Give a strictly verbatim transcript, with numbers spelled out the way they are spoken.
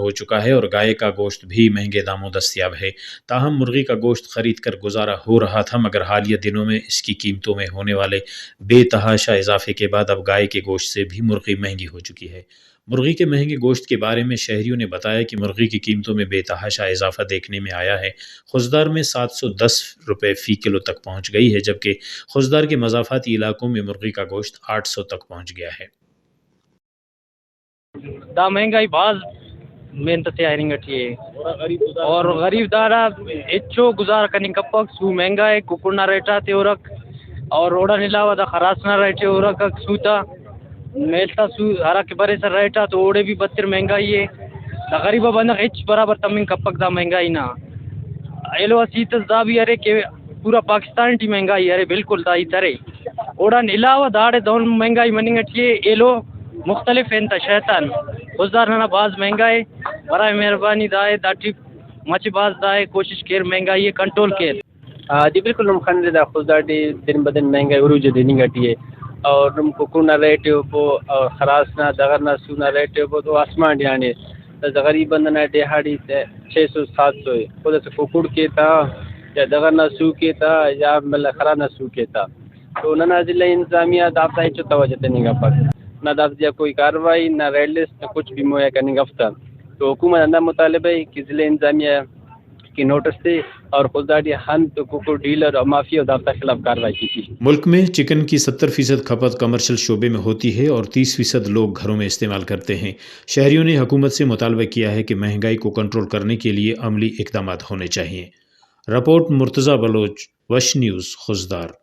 ہو چکا ہے اور گائے کا گوشت بھی مہنگے داموں دستیاب ہے۔ تاہم مرغی کا گوشت خرید کر گزارا ہو رہا تھا، مگر حالیہ دنوں میں اس کی قیمتوں میں ہونے والے بے تحاشا اضافے کے بعد اب گائے کے گوشت سے بھی مرغی مہنگی ہو چکی ہے۔ مرغی کے مہنگے گوشت کے بارے میں شہریوں نے بتایا کہ مرغی کی قیمتوں میں بے تحاشا اضافہ دیکھنے میں آیا ہے۔ خضدار میں سات سو دس روپے فی کلو تک پہنچ گئی ہے، جبکہ خضدار کے مضافاتی علاقوں میں مرغی کا گوشت آٹھ سو تک پہنچ گیا ہے۔ دا مہنگائی بھاز محنت تے آ ہننگ ٹی ءِ، اور غریب داڑا ہچو گزارہ کننگ کپک۔ سو مہنگا ءِ، ککڑ نا ریٹ آتے ہُرک، اور اوڑان علاوہ دا خراس نا ریٹ ہُرک، سو تا میل تا سو ہرا کہ بریسہ ریٹ آ، تو اوڑے بھی بتر مہنگائی ءِ۔ دا غریب آ بندغ ہچ برابر تمنگ کپک دا مہنگائی نا۔ ایلو اسہ ہیت اس دا بھی ارے کہ پورا پاکستان ٹی مہنگائی ارے، بالکل دا ہیت ارے۔ اوڑان علاوہ داڑے دہن مہنگائی مننگ ٹی ءِ، ایلو مختلف انت آ شیطان۔ خضدار ننا بھاز مہنگا ءِ، برائے مہربانی دا ءِ، دا ٹی مچہ بھاز دا ءِ کوشش کیر مہنگائی ءِ کنٹرول کیر۔ آ، جی بالکل، نم خنرے دا خضدار ٹی دن بدن مہنگائی عروج ءِ دننگ ٹی ءِ، اور نم ککڑ نا ریٹ ءِ ہُرپو اور خراس نا، دغر نا سو نا ریٹ ءِ ہُرپو تو آسمان ڈیہاڑے۔ دا غریب بندغ نا ڈیہاڑی تے چھ سو سات سو ءِ۔ خود اسہ ککڑ کے تا یا دغر نا سو کے تا یا مطلب خراس نا سو کے تا۔ تو ننا ضلع انتظامیہ دافتا ہچو توجہ تننگ افک۔ نہ دافتے آ کوئی کاروائی، نہ ریڈ لسٹ، نہ کچھ بھی مہیا کننگ افتا۔ تو حکومت ہندا مطالبہ ءِ کہ ضلع انتظامیہ کہ نوٹس تے اور خضدار ٹی ہند تو ککڑ ڈیلر اور مافیا دافتا خلاف کاروائی کیتی۔ ملک میں چکن کی ستر فیصد کھپت کمرشل شعبے میں ہوتی ہے اور تیس فیصد لوگ گھروں میں استعمال کرتے ہیں۔ شہریوں نے حکومت سے مطالبہ کیا ہے کہ مہنگائی کو کنٹرول کرنے کے لیے عملی اقدامات ہونے چاہئیں۔ رپورٹ، مرتضی بلوچ، وش نیوز، خضدار۔